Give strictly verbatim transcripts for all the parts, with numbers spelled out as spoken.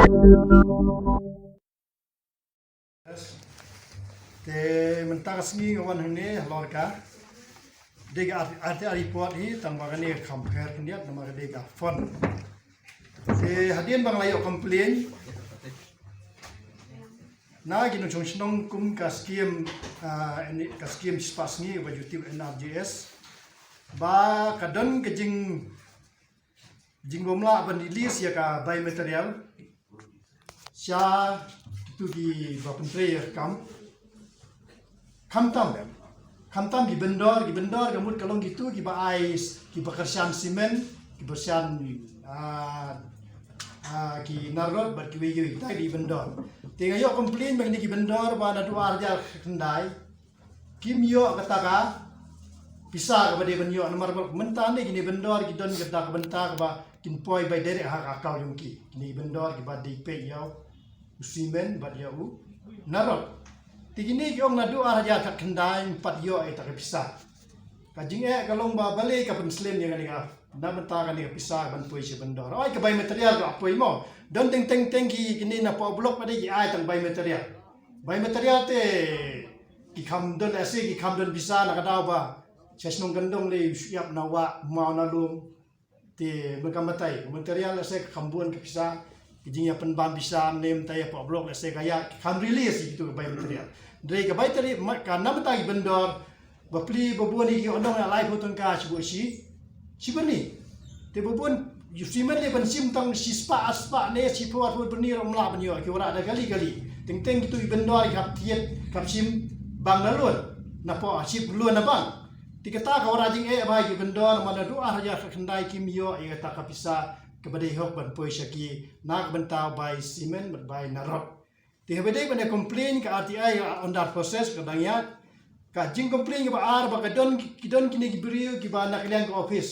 Te mynta ka sngi nga wan hangne halor ka dei ka R T I report hi, tang ba kane ka kham pher khyndiat namar ka dei ka fund. Te hadien ba nga la ïoh complain na ki nongshong shnong kum ka skim, ah, ka skim shispah sngi ba ju tip N R G S, ba ka don ka jing jingbymlah ban release ïa ka bai material sha kitu kiba pyntrei ïa ka kam. Khamtam, khamtam ki vendor, ki vendor ka mut ka long kitu kiba ai, kiba kyrshan simen, kiba kyrshan, ah, ah, ki nar rod bad kiwei kiwei, kita ki vendor. Te nga ïoh complain ba kine ki vendor ba naduh ar hajar khyndai kim ïoh kata ka pisa kaba dei ban ïoh, namar ba mynta ne kine vendor ki don kata ka bynta kaba kin poi bai direct ha ka account jong ki. Kine vendor kiba dei peit ïa u simen bad ïa u nar rod. Te kine ki ong naduh ar hajar khatkhyndai ym pat ïoh ïa kata ka pisa. Ka jingeh ka long ba balei ka pynslem ïa kane ka, na bynta kane ka pisa ban poi sha vendor. Oi, ka bai material ka poi mo. Don teng teng teng ki kine na poh block pat dei ki ai tang bai material. Bai material te ki kham don, lehse ki kham don pisa na ka daw ba sha shnong kyndong lei u shu ïap na wah maw na lum. Te mynta ka material lehse ka kham bun ka pisa, ki jingïapynbam pisa ne mynta ïa poh block lehse ka ïa ki kham release ïa kitu ka bai material. Hynrei ka bai material ka na mynta ki vendor ba pli ba bun ïa ki ong ïa laiphew tyngka shi buh shi shi byrni. Te ba bun ïa u simen lei ban shim tang shispah arspah ne shiphew arphew byrni ruh ym lah ban ïoh, ki wanrah da kali kali. Teng teng kitu ki vendor ki hap thied, ki hap shim bank na loan, na poh shim loan na bank. Te kata ka wanrah jingeh bha ïa ki vendor namar naduh ar hajar khatkhyndai kim ïoh ïa kata ka pisa kaba dei hok ban poi sha ki na ka bynta bai simen bad bai nar rod. Te haba dei ban ïa complain ka R T I ka under process, ka dang ïa ka jingcomplain kaba ar ba ka don, ki don kine ki briew kiba na ka liang ka office.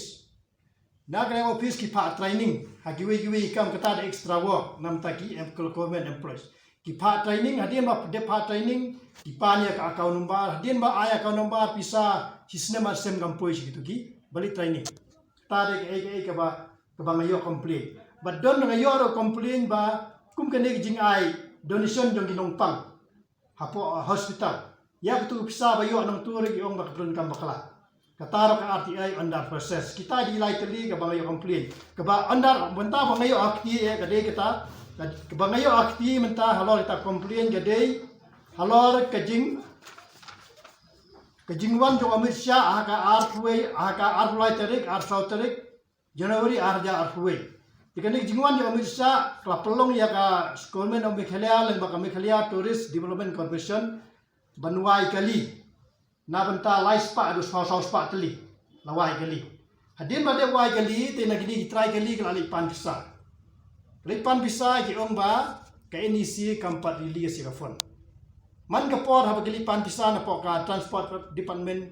Na ka liang office ki phah training ha kiwei kiwei ki kam, kata da extra work na bynta ki em-, government employees. Ki phah training, hadien ba dep phah training ki pan ïa ka account number, hadien ba ai account number pisa shi snem ar snem kam poi sha kitu kiba leit training. Kata dei kaei kaei kaba, kaba nga ïoh complain. Bad don nga ïoh ruh complain ba kum kane ka jingai donation jong ki nongpang hapoh, uh, hospital. Ïa katu ka pisa ba ïoh nangtu ruh ki ong ba ka donkam bakla. Kata ruh ka R T I under process. Kita dei lai tylli kaba nga ïoh complain. Kaba under, mynta ba nga ïoh ha kti, eh, ka dei kata, kaba nga ïoh ha kti mynta halor kita complain ka dei halor ka jing, ka jingwan jong u Amit Shah ha ka arphew, ha ka arphew lai tarik, arphew saw tarik January ar hajar arphew wei. Te kane ka jingwan jong u Amit Shah ka la pynlong ïa ka government of Meghalaya lyngba ka Meghalaya Tourist Development Corporation ban wai kali na bynta lai spah haduh saw spah tylli. La wai kali. Hadien ba dep wai kali te na kine ki trai kali ka la leit pan pisa. Leit pan pisa ki ong ba ka N E C kam pat release ïa ka fund. Man ka por haba ki leit pan pisa napoh ka transport department,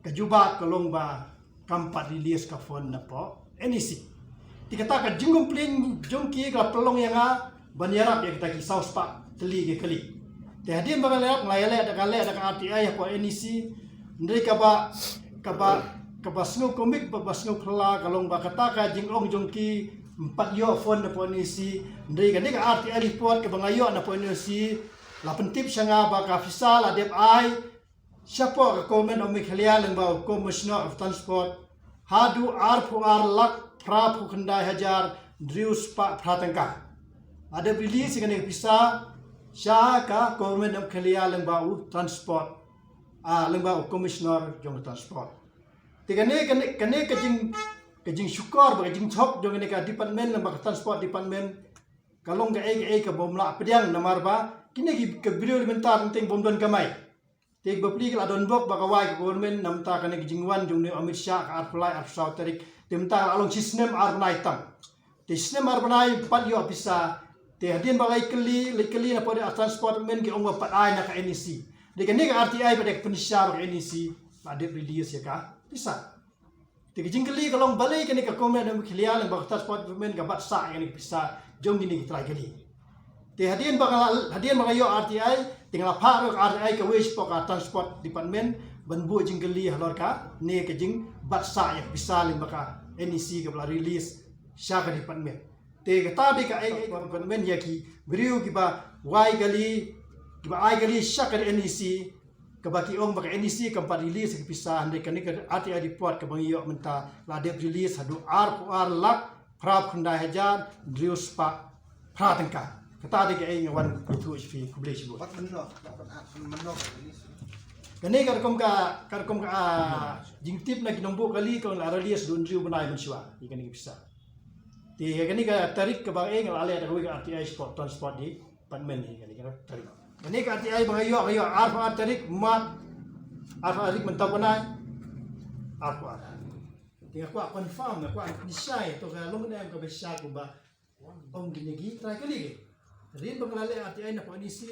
ka jubab ka long ba kam pat release ka fund napoh N E C. Te kata ka jingcomplain jong ki ka la pynlong ïa nga ban ïarap ïa kita ki saw spah tylli ki kali. Te hadien ba nga la ïarap, nga la ïaleh da ka, leh da ka R T I hapoh N E C. Hynrei kaba, kaba, kaba sngew komik bad ba sngew phylla ka long ba kata ka jingong jong ki ym pat ïoh fund napoh N E C. Hynrei kane ka R T I report kaba nga ïoh napoh N E C la pyntip sha nga ba ka pisa la dep ai shapoh ka Government of Meghalaya lyngba u Commissioner of Transport haduh arphew ar lak phraphew khyndai hajar hynriew spah phra tyngka. La dep release ïa kane ka pisa sha ka Government of Meghalaya lyngba u Transport, ah, lyngba u Commissioner jong u Transport. Te kane, kane, kane ka jing, ka jingshukor bad ka jingthok jong kane ka department lyngba ka Transport Department ka long kaei kaei ka bym lah pdiang namar ba kine ki, ki briew mynta teng teng bym don kamai. Te bapli ka la don bok ba ka wai ka government na bynta kane ka jingwan jong une u Amit Shah ka arphew lai arphew saw tarik. Te mynta ka la long shi snem ar bnai tam. Te shi snem ar bnai ym pat ïoh pisa. Te hadien ba leit kylli, leit kylli napoh ka Transport Department ki ong ba ym pat ai na ka N E C. Te kane ka R T I pat dei ka pynshisha ba ka N E C la dep release ïa ka pisa. Te ka jingkylli ka long balei kane ka Government of Meghalaya lyngba ka Transport Department ka bat sah ïa kane ka pisa jong kine ki trai kali. Te hadien ba nga, hadien ba nga ïoh R T I, te nga la phah ruh ka R T I kawei shapoh ka Transport Department ban buh jingkylli halor kane ka jingbat sah ïa ka pisa lyngba ka N E C kaba la release sha ka department. Te kata de ka ai ka commitment ïa ki briew kiba wai kali, kiba ai kali sha ka NEC, kaba ki ong ba ka NEC kam pat release ka pisa, hynrei kane ka RTI report kaba ngi ïoh mynta la dep release haduh arphew ar lak phra khyndai hajar hynriew spah phra tyngka. Kata de ka ai nga wan ïathuh sha phi, khublei shibun. Wat mynno, wat mynno ka release. Kane ka rukom ka, ka rukom ka, ah, jingtip na ki nongbuh kali ka la release haduh hynriew bnai mynshuwa ïa kane ka pisa. Te kane ka tarik kaba nga la leh da kawei ka RTI spot, transport department hi kane ka tarik. Kane ka RTI ba nga ïoh, nga ïoh arphew ar tarik March, arphew ar tarik mynta u bnai, arphew ar. Te nga kwah confirm, nga kwah pynshai to ka long ne em ka pisa kumba ong kine ki trai kali ki. Rin ba nga la leh RTI na pdeng NEC.